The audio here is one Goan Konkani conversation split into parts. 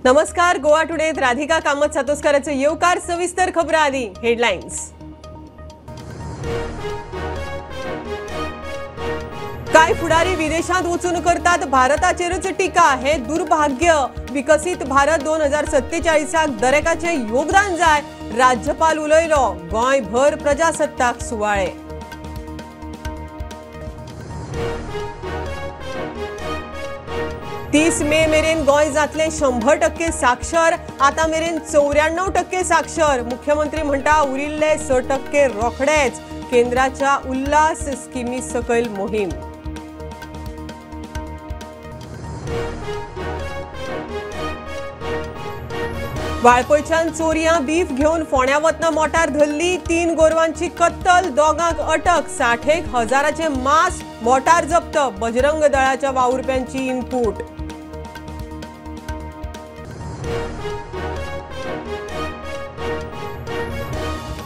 नमस्कार, गोवा टुडेत राधिका कामत सातोस्कराचे येवकार. सविस्तर खबरां आदी हेडलायन्स. काय फुडारी विदेशांत वचून करतात भारताचेरच टीका, हे दुर्भाग्य. विकसीत भारत 2047 दरेकाचे योगदान जाय, राज्यपाल उलयलो. गोंयभर प्रजासत्ताक सुवाळे. तीस मे मेरेन गोंय जातलें 100% साक्षर, आतां मेरेन 94% साक्षर. मुख्यमंत्री म्हणटा उरिल्ले 6% रोखडेच. केंद्राच्या उल्हास स्किमी सकयल मोहीम. वाळपयच्यान चोरयां बीफ घेवन फोंड्या वतना मोटार धरली, 3 गोरवांची कत्तल, दोगांक अटक. 60,000 मांस मोटार जप्त. बजरंग दळाच्या वावुरप्यांची इनपूट.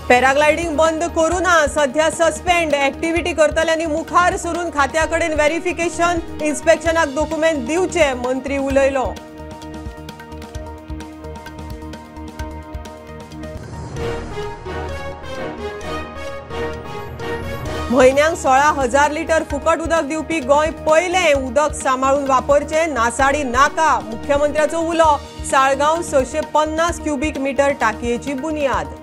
पॅराग्लायडिंग बंद करू ना, सध्या सस्पेंड. ऍक्टिव्हिटी करतल्यांनी मुखार सरून खात्या कडेन व्हेरिफिकेशन, इन्स्पेक्शनाक डॉक्युमेंट दिवचे, मंत्री उलयलो. म्हयन्यांक 16,000 लिटर फुकट उदक दिवपी गोंय पयलें. उदक सांबाळून वापरचें, नासाडी नाका, मुख्यमंत्र्याचो उलो. साळगांव 650 क्युबीक मिटर टाकयेची बुन्याद.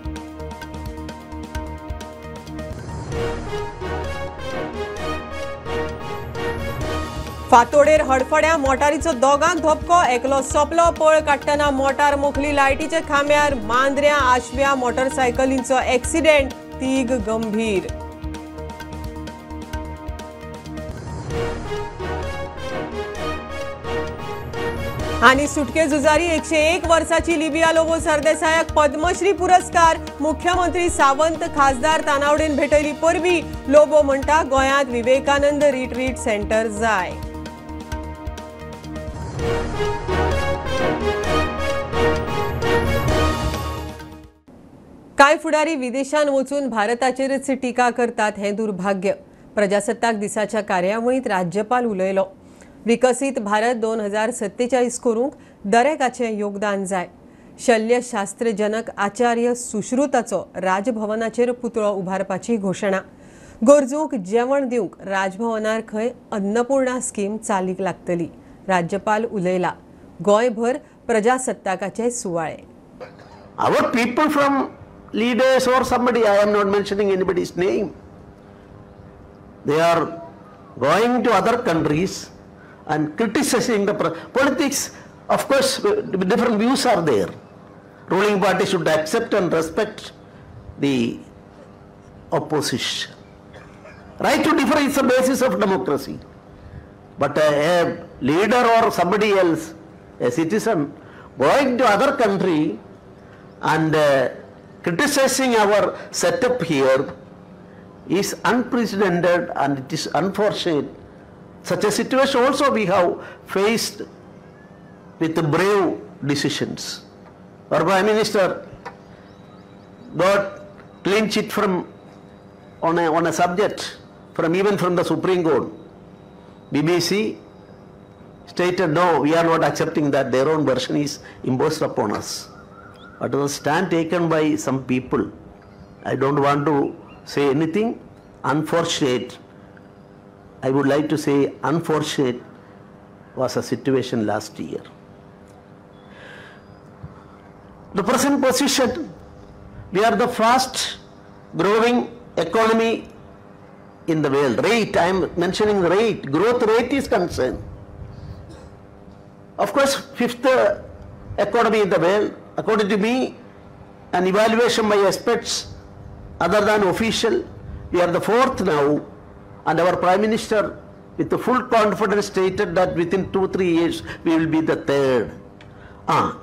फातोडेर हडफड्या मोटारीचो दोगांक धपको, एकलो सोंपलो. पळ काडटना मोटार मोखली लायटीच्या खांब्यार. मांद्र्या आशव्या मोटरसायकलींचो एक्सिडेंट, 3 गंभीर. आनी सुटके झुजारी 101 वर्साची लिबिया लोबो सरदेसायाक पद्मश्री पुरस्कार. मुख्यमंत्री सावंत, खासदार तानावडेन भेटयली परबी. लोबो म्हणटा गोंयांत विवेकानंद रिट्रीट सेंटर जाय. कांय फुडारी विदेशांत वचून भारताचेरच टीका करतात, हें दुर्भाग्य. प्रजासत्ताक दिसाच्या कार्यावळींत राज्यपाल उलयलो. विकसीत भारत 2047 करूंक दरेकाचें योगदान जाय. शल्यशास्त्रजनक आचार्य सुश्रुताचो राजभवनाचेर पुतळो उबारपाची घोशणा. गरजूंक जेवण दिवंक राजभवनार खंय अन्नपूर्णा स्कीम चालीक लागतली, राज्यपाल उलयला. गोंयभर प्रजासत्ताकाचे सुवाळे. Our people from leaders or somebody, I am not mentioning anybody's name, they are going to other countries and criticizing the politics. Of course, different views are there. Ruling party should accept and respect the opposition. Right to differ is the basis of democracy. But a leader or somebody else, a citizen, going to other country and criticizing our setup here is unprecedented, and it is unfortunate. Such a situation also we have faced with brave decisions. Our Prime Minister got clean chit from on a subject from even from the Supreme Court. BBC stated no, we are not accepting that, their own version is imposed upon us. But the stand taken by some people, I don't want to say anything unfortunate. I would like to say unfortunate was a situation last year. The present position, we are the fast growing economy in the world. Rate, I am mentioning rate, growth rate is concerned. Of course, 5th economy in the world, according to me, an evaluation by experts other than official, we are the 4th now. And our Prime Minister with the full confidence stated that within 2-3 years we will be the 3rd.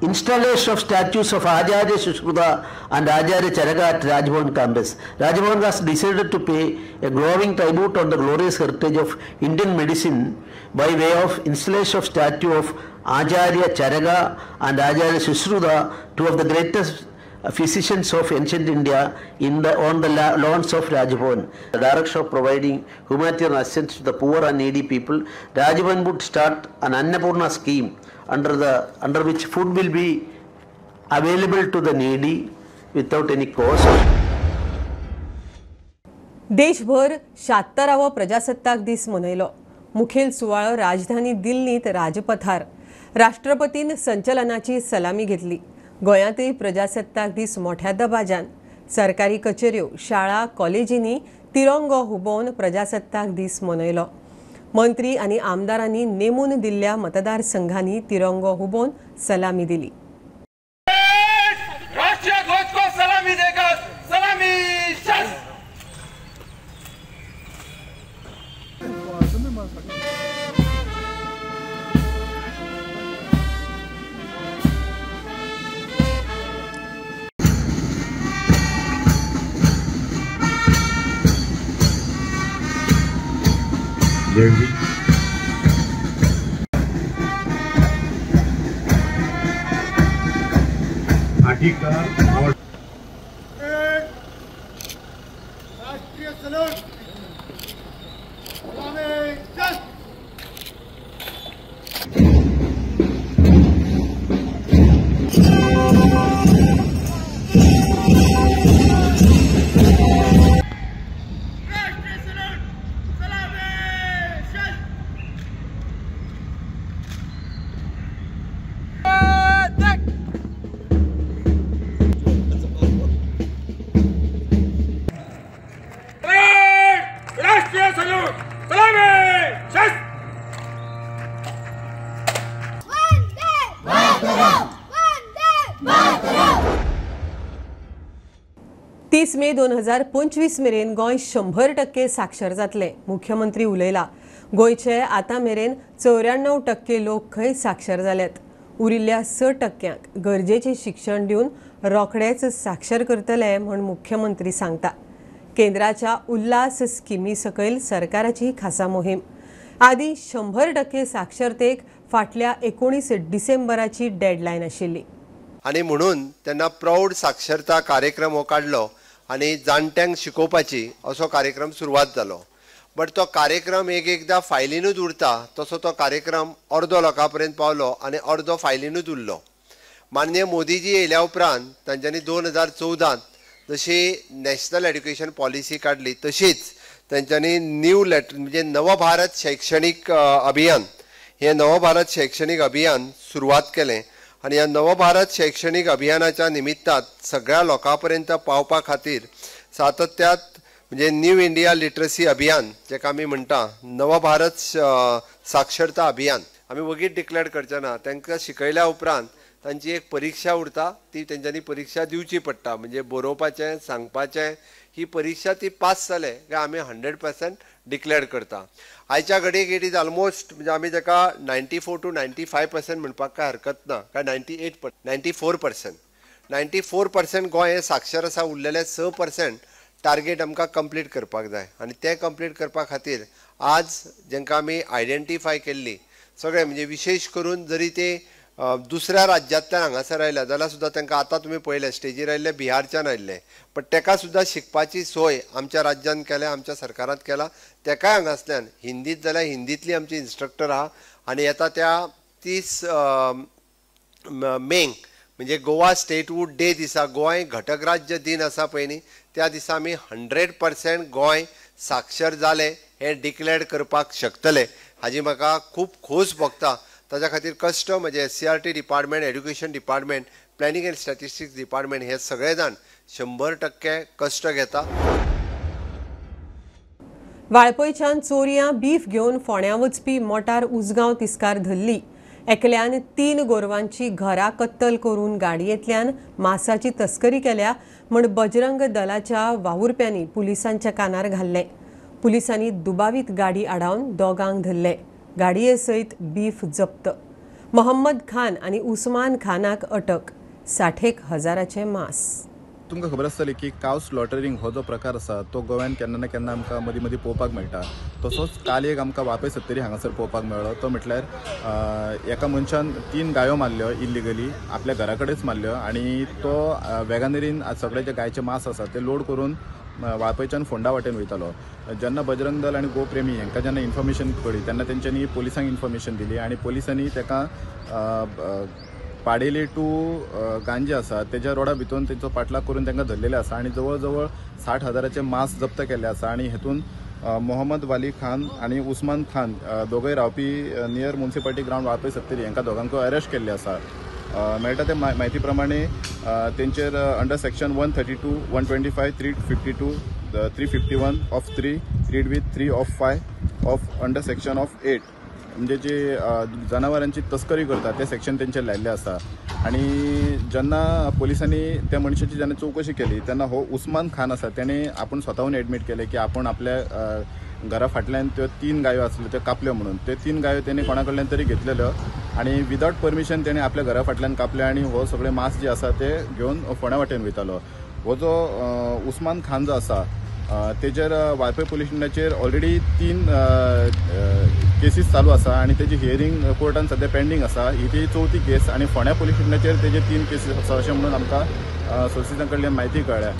Installation of statues of Acharya Sushruta and Acharya Charaka at Raj Bhavan campus. Raj Bhavan has decided to pay a glowing tribute on the glorious heritage of Indian medicine by way of installation of statue of Acharya Charaka and Acharya Sushruta, two of the greatest physicians of ancient India, on the lawns of Raj Bhavan. The direction of providing humanitarian assistance to the poor and needy people, Raj Bhavan would start an Annapurna scheme under which food will be available to the needy without any cost. देशभर 76वो प्रजासत्ताक दीस मनयलो. मुखेल सुवाळो राजधानी दिल्लींत राजपथार. राष्ट्रपतीन संचलनाची सलामी घेतली. गोंयांतय प्रजासत्ताक दीस मोठ्या दबाज्यान. सरकारी कचेऱ्यो, शाळा, कॉलेजींनी तिरंगो हुबोवन प्रजासत्ताक दीस मनयलो. मंत्री आनी आमदारांनी नेमून दिल्ल्या मतदारसंघांनी तिरंगो हुबोवन सलामी दिली. राष्ट्रीय सलूट 30 मे 2025 मेरेन गोंय 100% साक्षर जातलें, मुख्यमंत्री उलयला. गोंयचे आतां मेरेन 94% लोक खंय साक्षर जाल्यात. उरिल्ल्या 6% गरजेचें शिक्षण दिवन रोखडेच साक्षर करतले म्हूण मुख्यमंत्री सांगता. केंद्राच्या उल्हास स्किमी सकयल सरकाराची खासा मोहीम. आदी 100% साक्षरतेक फाटल्या 19 डिसेंबराची डेडलायन आशिल्ली. आनी म्हणून तेन्ना प्रौढ साक्षरता कार्यक्रम हो काडलो आनी जाणट्यांक शिकोवपाची असो कार्यक्रम सुरवात जालो. बट तो कार्यक्रम एक एकदां फायलीनूच उरता, तसो तो कार्यक्रम अर्दो लोकां पर्यंत पावलो आनी अर्दो फायलीनूच उरलो. माननीय मोदीजी येयल्या उपरांत तांच्यांनी 2014 जशी नॅशनल एड्युकेशन पॉलिसी काडली तशीच तांच्यांनी न्यू लेटर म्हणजे नवभारत शैक्षणीक अभियान, हें नवभारत शैक्षणीक अभियान सुरवात केलें. आनी ह्या नवभारत शैक्षणीक अभियानाच्या निमित्तान सगळ्या लोकां पर्यंत पावपा खातीर सातत्यात म्हणजे न्यू इंडिया लिटरसी अभियान जेका आमी म्हणटा नवभारत साक्षरता अभियान आमी वगीत डिक्लेअर करचे ना. तांकां शिकयल्या उपरांत तांची एक परिक्षा उरता, ती तेंच्यांनी परिक्षा दिवची पडटा, म्हणजे बरोवपाचें सांगपाचें ही परिक्षा ती पास जाले काय आमी 100% डिक्लेअर करता. आयच्या घडयेक it is almost म्हणजे आमी ताका 94 to 95% म्हणपाक काय हरकत ना, काय 98 94% 94% गोंय हें साक्षर आसा. उरलेलें 6% टार्गेट आमकां कंप्लीट करपाक जाय आनी तें कंप्लीट करपा खातीर आज जेंकां आमी आयडेंटिफाय केल्ली सगळें म्हणजे विशेश करून जरी ते दुसऱ्या राज्यांतल्यान हांगासर आयल्या जाल्यार सुद्दां तांकां आतां तुमी पळयलें स्टेजीर आयिल्ले बिहारच्यान आयिल्ले, पण ताका सुद्दां शिकपाची सोय आमच्या राज्यान केल्या, आमच्या सरकारान केला. ताकाय हांगासल्यान हिंदीत जाल्यार हिंदींतली आमची इन्स्ट्रक्टर आहा आनी येता त्या 30 मेक म्हणजे गोवा स्टेटहूड डे दिसा, गोंय घटक राज्य दिन आसा पळय न्ही, त्या दिसा आमी 100% गोंय साक्षर जालें हें डिक्लेअर करपाक शकतले हाजी म्हाका खूब खोस भोगता. ताज्या खातीर कश्ट म्हणजे SCERT department, education department, planning and statistics department हे सगळे जाण 100% कश्ट घेता. वाळपयच्यान चोरयां बीफ घेवन फोंड्यां वचपी मोटार उजगांव तिस्कार धरली. एकल्यान 3 गोरवांची घरा कत्तल करून गाडयेंतल्यान मासाची तस्करी केल्या म्हूण बजरंग दलाच्या वावुरप्यांनी पुलिसांच्या कानार घाल्लें. पुलिसांनी दुबावीत गाडी आडावन दोगांक धरले. गाडये सयत बीफ जप्त. मोहम्मद खान आनी उस्मान खानाक अटक. 60 हजाराचें मांस. तुमकां खबर आसतली की काव स्लॉटरिंग हो जो प्रकार आसा तो गोव्यान केन्ना ना केन्ना आमकां मदीं मदीं पळोवपाक मेळटा. तसोच काल एक आमकां वापय सत्तरी हांगासर पळोवपाक मेळ्ळो. तो म्हटल्यार एका मनशान 3 गायो मारल्यो इल्लिगली, आपल्या घरा कडेच मारल्यो आनी तो वेगानरीन सगळे जे गायचे मांस आसा ते लोड करून वाळपयच्यान फोंडा वाटेन वयतालो. जेन्ना बजरंग दल आनी गोप्रेमी हांकां जेन्ना इन्फॉर्मेशन कळ्ळी तेन्ना तेंच्यांनी पोलिसांक इन्फॉर्मेशन दिली आनी पोलिसांनी ताका पाडेली टू गांजे आसा तेज्या रोडा भितर तेंचो पाठलाग करून तांकां धरलेले आसा आनी जवळ जवळ 60,000 मांस जप्त केल्ले आसा. आनी हेतून मोहम्मद वाली खान आनी उस्मान खान दोगय रावपी near municipality ground Valpoi Sattari हांकां दोगांकूय अरेस्ट केल्ले आसा. मेळटा ते म्हायती प्रमाणे तेंचेर under section 132, 125, 352, 351 of 3 read with 3 of 5 of under section of 8 म्हणजे जे जनावरांची तस्करी करतात ते सेक्शन तेंचेर लायिल्ले आसा. आनी जेन्ना पोलिसांनी त्या मनशाची जेन्ना चवकशी केली तेन्ना हो उस्मान खान आसा तेणें आपूण स्वताहून एडमीट केलें की आपूण आपल्या घरा फाटल्यान त्यो 3 गायो आसल्यो त्यो कापल्यो म्हणून. त्यो 3 गायो तेणें कोणा कडल्यान तरी घेतलेल्यो आनी विदावट परमिशन तेणें आपल्या घरा फाटल्यान कापले आनी हो सगळे मांस जे आसा ते घेवन फोंड्या वाटेन वयतालो. हो जो उस्मान खान जो आसा तेजेर वाळपय पुलीस स्टेशनाचेर ऑलरेडी 3 केसीस चालू आसा आनी तेजी हियरींग कोर्टान सद्या पेंडींग आसा. ही ती चवथी केस आनी फोंड्या पुलीस स्टेशनाचेर तेजे 3 केसीस आसा अशें म्हणून आमकां सोर्सीसां कडल्यान म्हायती कळ्ळ्या.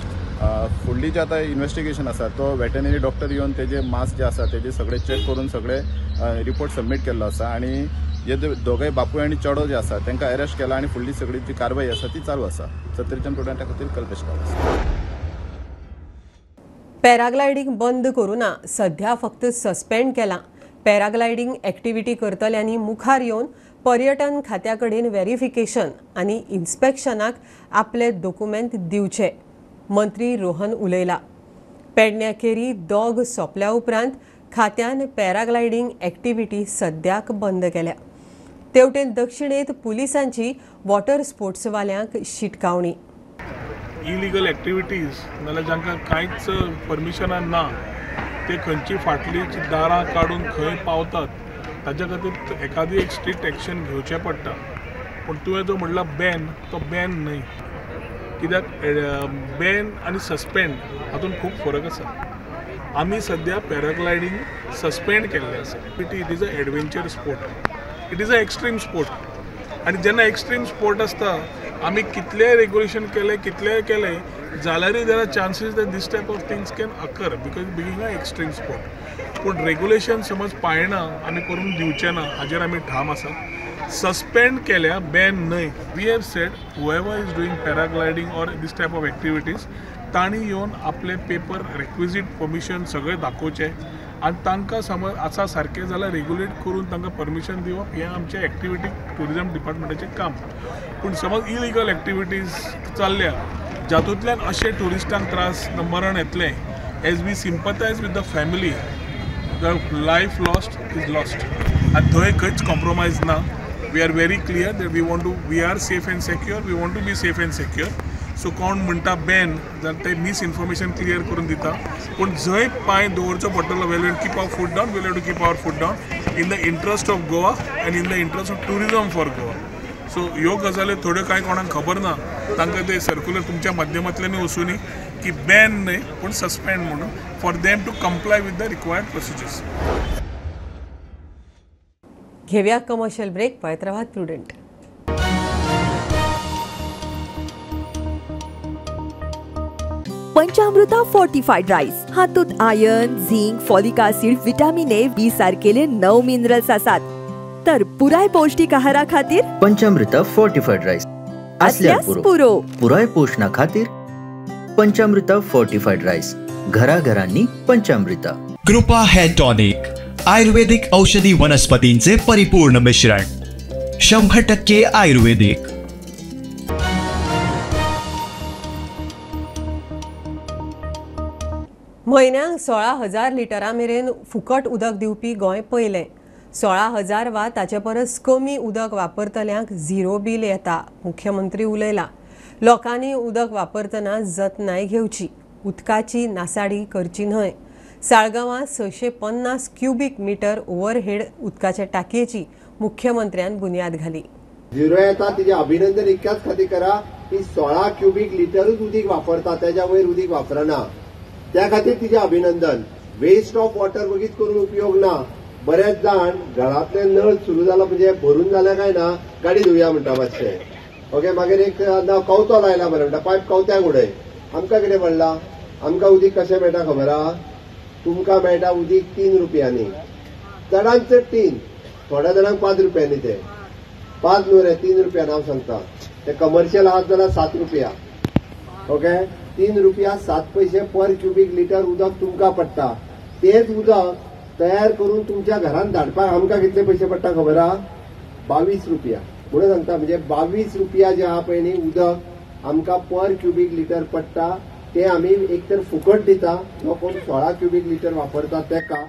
फुडली जे आतां इन्वेस्टिगेशन आसा तो वेटनरी डॉक्टर येवन तेजे मांस जे आसा तेजे सगळे चॅक करून सगळे रिपोर्ट सबमीट केल्लो आसा आनी हे दोगय बापूय आनी चेडो जे आसा तांकां अरेस्ट केला आनी फुडली सगळी जी कारवाई आसा ती चालू आसा. सत्तरीच्यान प्रुडंटा खातीर कल्पेश गांवस. पॅराग्लायडींग बंद करूना, सध्या फक्त सस्पेंड केलां. पॅराग्लायडींग एक्टिविटी करतल्यांनी मुखार येवन पर्यटन खात्या कडेन व्हेरिफिकेशन आनी इन्स्पेक्शनाक आपले दोकुमेंत दिवचे, मंत्री रोहन उलयला. पेडण्या केरी दोग सोंपल्या उपरांत खात्यान पॅराग्लायडींग एक्टिविटी सद्याक बंद केल्या. तेवटेन दक्षिणेत पुलिसांची वॉटर स्पोर्ट्सवाल्यांक शिटकावणी. इलिगल एक्टिविटीज नाल्यार जांकां कांयच परमिशनां ना ते खंयची फाटली दारां काडून खंय पावतात ताच्या खातीर एखादी एक स्ट्रिक्ट एक्शन घेवचें पडटा. पूण तुवें जो म्हणला बॅन, तो बॅन न्हय, कित्याक बॅन आनी सस्पेंड हातूंत खूब फरक आसा. आमी सद्या पॅराग्लायडींग सस्पेंड केल्लें आसा. It is a adventure sport, it is a extreme sport आनी जेन्ना एक्स्ट्रीम स्पोर्ट आसता आमी कितलेय रेगुलेशन केले कितलेय केले जाल्यारूय there are chances that this type of things can occur because being a extreme sport. पूण रेगुलेशन समज पाळना आमी करूंक दिवचे ना हाजेर आमी ठाम आसा. सस्पेंड केल्या, बॅन न्हय. We have said whoever is doing paragliding or this type of activities तांणी येवन आपले पेपर रेक्विजीट परमिशन सगळें दाखोवचें आनी तांकां समज आसा सारकें जाल्यार रेगुलेट करून तांकां परमिशन दिवप हें आमचें एक्टिविटी ट्युरिजम डिपार्टमेंटाचें काम. पूण समज इलिगल एक्टिविटीज चल्ल्या जातूंतल्यान अशें ट्युरिस्टांक त्रास मरण येतलें, as we sympathise with the family, the life lost is lost आनी थंय खंयच कॉम्प्रोमायज ना. We are very clear that we want to, we are safe and secure, we want to be safe and secure. So कोण म्हणटा बॅन जाल्यार ते मिसइन्फॉर्मेशन क्लियर करून दिता. पूण जंय पांय दवरचो पडटलो we'll keep our foot down, we'll have to keep our foot down in the interest of Goa and in the interest of tourism for Goa. So ह्यो गजाली थोड्यो कांय कोणाक खबर ना, तांकां ते सर्कुलर तुमच्या माध्यमांतल्यानूय वचुनी की बॅन न्हय पूण सस्पेंड म्हणून, for them to comply with the required procedures. घेवया कमर्शियल ब्रेक, पळयत रावात प्रुडंट. पंचामृता फोर्टिफाईड राईस हातूंत iron, zinc, folic acid, vitamin A, B सारकेले 9 minerals आसात. तर पुराय पौष्टिक आहारा खातीर पंचामृता फोर्टिफाईड राईस असल्यार पुरो. पुराय पोषणा खातीर पंचामृता फोर्टिफाईड राईस, घराघरांनी पंचामृता. कृपा हेअर टॉनिक, आयुर्वेदिक औषधी वनस्पतींचे परिपूर्ण मिश्रण, 100% आयुर्वेदिक. म्हयन्याक 16,000 लिटरां मेरेन फुकट उदक दिवपी गोंय पयलें. 16,000 वा ताचे परस कमी उदक वापरतल्यांक झिरो बील येता, मुख्यमंत्री उलयला. लोकांनी उदक वापरतना जतनाय घेवची, उदकाची नासाडी करची न्हय. साळगांवां 650 क्युबीक मिटर ओव्हरहेड उदकाच्या टाकयेची मुख्यमंत्र्यान बुन्याद घाली. झिरो येता तिचे अभिनंदन इतक्याच खातीर करा की 16 क्युबीक लिटरूच उदीक वापरता, त्याच्या वयर उदीक वापरना, त्या खातीर तिचे अभिनंदन. वेस्ट ऑफ वॉटर वगीत करून उपयोग ना. बरेच जाण घरांतले नळ सुरू जाला म्हणजे भरून जाल्या काय ना गाडी धुया म्हणटा मातशें, ओके, मागीर एक ना कवतो लायला मरे म्हणटा, पायप कवत्यांक उडय. आमकां कितें पडला, आमकां उदीक कशें मेळटा खबर आहा? तुमकां मेळटा उदीक 3 रुपयांनी, चडांत चड 3, थोड्या जाणांक 5 रुपयांनी. ते 5 न्हू रे, 3 रुपया हांव सांगता. ते कमर्शियल आहात जाल्यार 7 रुपया. ओके, 3 रुपया 7 पयशे पर क्युबीक लिटर उदक तुमकां पडटा. तेच उदक तयार करून तुमच्या घरांत धाडपाक आमकां कितले पयशे पडटा खबर आहा? 22 रुपया. म्हणून सांगता, म्हणजे 22 रुपया जे आहा पळय न्ही उदक आमकां पर क्युबीक लिटर पडटा, ते आमी एक तर फुकट दिता. जो कोण 16 क्युबीक लिटर वापरता तेका,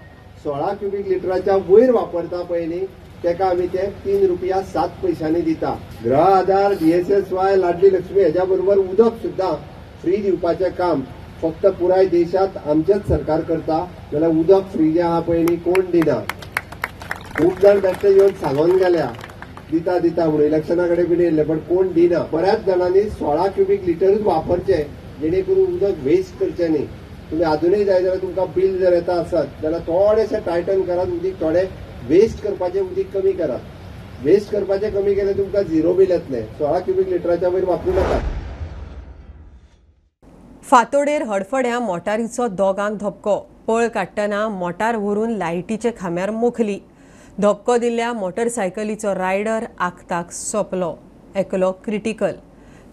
16 क्युबीक लिटराच्या वयर वापरता पळय न्ही तेका आमी ते 3 रुपया 7 पयशांनी दिता. गृह आधार, DSSY, Ladli Lakshmi हेज्या बरोबर उदक सुद्दां फ्री दिवपाचें काम फक्त पुराय देशांत आमचेच सरकार करता. जाल्यार उदक फ्री जे आहा पळय न्ही कोण दिना. खूब जाण बेश्टे येवन सांगून गेल्या दिता दिता म्हणून, इलेक्शना कडेन बीन येयल्ले, पण कोण दिना. बऱ्याच जाणांनी 16 क्युबीक लिटरूच वापरचे जेणे करून उदक वेस्ट करचें न्ही. तुमी आजुनूय जाय जाल्यार तुमकां बील जर येता आसत जाल्यार थोडेशें टायटन करात, उदीक थोडें वेस्ट करपाचें उदीक कमी करात. वेस्ट करपाचें कमी केलें तुमकां 0 बील येतलें. 16 क्युबीक लिटराच्या वयर वापरूं नाकात. फातोडेर हडफड्या मोटारीचो दोगांक धपको. पळ काडटना मोटार व्हरून लायटीच्या खांब्यार मोखली. धपको दिल्ल्या मोटरसायकलीचो रायडर आखताक सोंपलो, एकलो क्रिटिकल.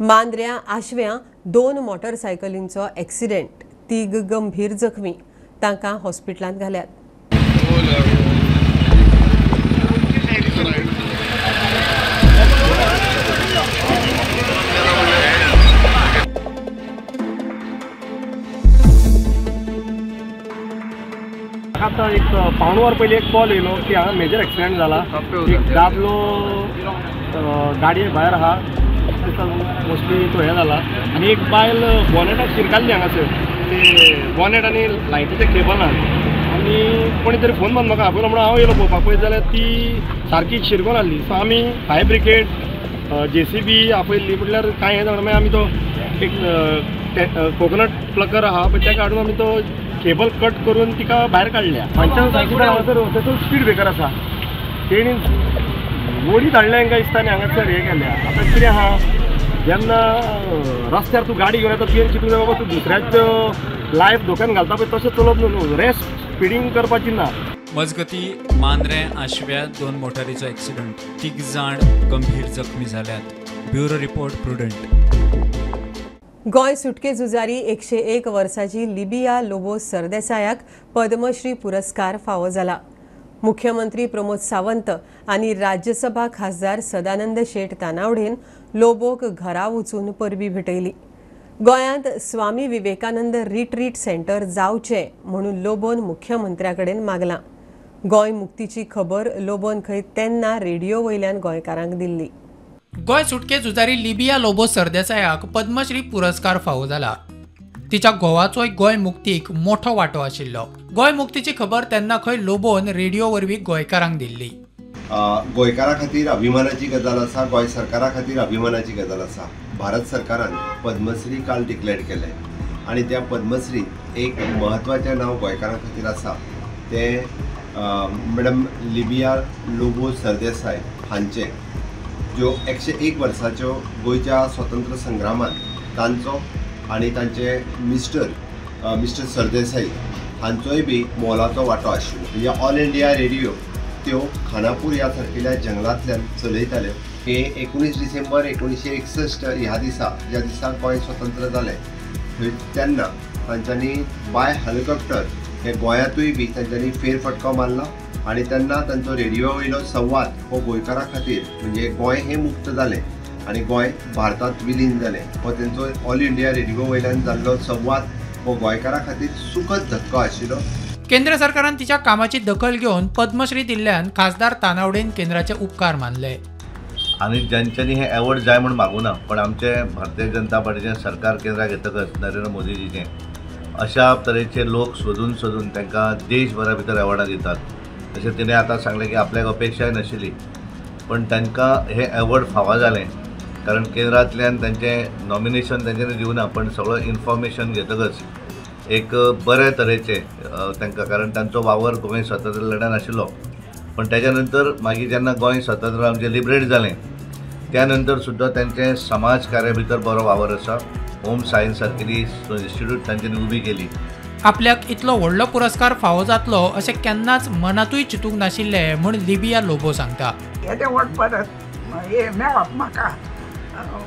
मांद्र्या आशव्यां 2 मोटरसायकलींचो एक्सिडेंट, 3 गंभीर जखमी, तांकां हॉस्पिटलांत घाल्यात. आतां एक पावण वर पयलीं एक कॉल येयलो की हांगा मेजर एक्सिडेंट जाला, एक दादलो गाडये भायर आहा, मोस्टली तो हें जाला, आनी एक बायल बॉनेटाक शिरकाल्ली हांगासर, ते बॉनेट आनी लायटीच्या केबलान, आनी कोणी तरी फोन मारून म्हाका आपयलो म्हणून हांव येयलो पळोवपाक. पळयत जाल्यार ती सारकी शिरकोन आहली. सो आमी फायर ब्रिगेड, JCB आपयल्ली. म्हटल्यार कांय हें जावना, मागीर आमी तो एक कोकोनट प्लकर आहा पळय तेका हाडून आमी तो केबल कट करून तिका भायर काडल्या. खंयच्यान सायकल हांगासर ताचो स्पीड ब्रेकर आसा, तेणी वडीत हाडल्या हांकां दिसता आनी हांगासर हें केल्या. आतां कितें आहा, जेन्ना रस्त्यार तूं गाडी घेवन येता तुवें चिंतूंक जाय बाबा तूं दुसऱ्याचो लायफ धोक्यान घालता पळय तशें चलोवप न्हू, रेस स्पिडींग करपाची ना. मजगती मांद्रें आशव्या 2 मोटारीचो एक्सिडंट, 3 जाण गंभीर जखमी जाल्यात. Bureau report, Prudent. Goa सुटके झुजारी 101 वर्साची लिबिया लोबो सरदेसायाक पद्मश्री पुरस्कार फावो जाला. मुख्यमंत्री प्रमोद सावंत आनी राज्यसभा खासदार सदानंद शेट तानावडेन लोबोक घरा वचून परबी भेटयली. गोंयांत स्वामी विवेकानंद रिट्रीट सेंटर जावचें म्हणून लोबोन मुख्यमंत्र्या कडेन मागलां. गोंय मुक्तीची खबर लोबोन खंय तेन्ना रेडियो वयल्यान गोंयकारांक दिल्ली. गोंय सुटके झुजारी लिबिया लोबो सरदेसायाक पद्मश्री पुरस्कार फावो जाला. तिच्या घोवाचोय गोंय मुक्तीक मोठो वांटो आशिल्लो. गोंय मुक्तीची खबर तेन्ना खंय लोबोन रेडियो वरवीं गोंयकारांक दिल्ली. गोंयकारां खातीर अभिमानाची गजाल आसा, गोंय सरकारा खातीर अभिमानाची गजाल आसा. भारत सरकारान पद्मश्री काल डिक्लेअर केलें आनी त्या पद्मश्री एक म्हत्वाचें नांव गोंयकारां खातीर आसा, तें मॅडम लिबिया लोबो सरदेसाय हांचें, ज्यो 101 वर्साच्यो गोंयच्या स्वतंत्र संग्रामांत तांचो आनी तांचे मिस्टर सरदेसाई हांचोय बी मोलाचो वांटो आशिल्लो. म्हणजे ऑल इंडिया रेडियो त्यो खानापूर ह्या सारकिल्ल्या जंगलांतल्यान चलयताल्यो. हे 19 डिसेंबर 1961 ह्या दिसा, ज्या दिसा गोंय स्वतंत्र जालें तेन्ना तांच्यांनी बाय हेलिकॉप्टर हे गोंयांतूय बी तांच्यांनी फेरफटको मारला आनी तेन्ना तांचो रेडियो वयलो संवाद हो गोंयकारां खातीर म्हणजे गोंय हें मुक्त जालें आनी गोंय भारतांत विलीन जालें हो तांचो ऑल इंडिया रेडियो वयल्यान जाल्लो संवाद हो गोंयकारां खातीर सुखद धक्को आशिल्लो. केंद्र सरकारान तिच्या कामाची दखल घेवन पद्मश्री दिल्ल्यान खासदार तानावडेन केंद्राचे उपकार मानले. आनी ज्यांच्यांनी हे एवॉर्ड जाय म्हूण मागूना, पण आमचे भारतीय जनता पार्टीचें सरकार केंद्राक येतकच नरेंद्र मोदीजीचें अशा तरेचे लोक सोदून सोदून तांकां देशभरा भितर एवॉर्डां दितात. तशें तिणें आतां सांगलें की आपल्याक अपेक्षाय नाशिल्ली, पण तांकां हे एवॉर्ड फावो जालें कारण केंद्रांतल्यान तांचें नॉमिनेशन तांच्यांनी दिवना, पण सगळो इन्फॉर्मेशन घेतकच एक बरे तरेचे तांकां, कारण तांचो वावर गोंय स्वतंत्र लढ्यान आशिल्लो, पण ताच्या नंतर मागीर जेन्ना गोंय स्वतंत्र आमचें लिबरेट जालें त्या नंतर सुद्दां तांचें समाज कार्या भितर बरो वावर आसा. होम सायन्स सारकेली इन्स्टिट्यूट तांच्यांनी उबी केली. आपल्याक इतलो व्हडलो पुरस्कार फावो जातलो अशें केन्नाच मनांतूय चिंतूंक नाशिल्लें म्हूण लिबिया लोबो सांगता. येदें व्हड परत हें मेळप म्हाका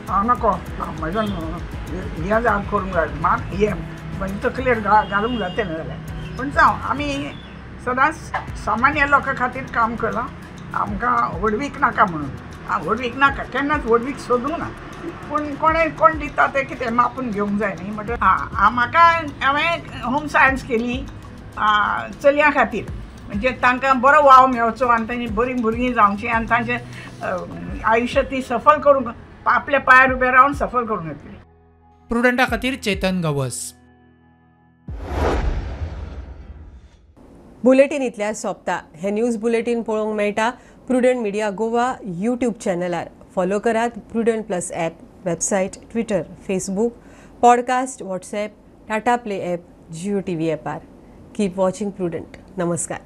हांव नको म्हजो हें जावन करूंक जाय, म्हाका हें म्हजे तकलेर घालूंक जाता न्हय जाल्यार. पूण जावं, आमी सदांच सामान्य लोकां खातीर काम केलां. आमकां व्हडवीक नाका म्हणून, व्हडवीक नाका, केन्नाच व्हडवीक सोदूंक ना. पूण कोणें कोण दिता तें कितें मापून घेवंक जाय न्ही. म्हणटकच आं म्हाका हांवें होम सायन्स केली चलयां खातीर, म्हणजे तांकां बरो वाव मेळचो आनी तांची बरीं भुरगीं जावचीं आनी तांचें आयुश्य ती सफल करूंक, आपल्या पांयार उबें रावन सफल करूंक येतली. प्रुडंटा खातीर चेतन गवस. बुलेटीन इतल्यार सोंपता. हे न्यूज बुलेटीन पळोवंक मेळटा प्रुडंट मिडिया गोवा यूट्यूब चॅनलार. फॉलो करात Prudent plus app, website, Twitter, Facebook, podcast, WhatsApp, Tata Play app, Jio TV ॲपार. Keep watching prudent. नमस्कार.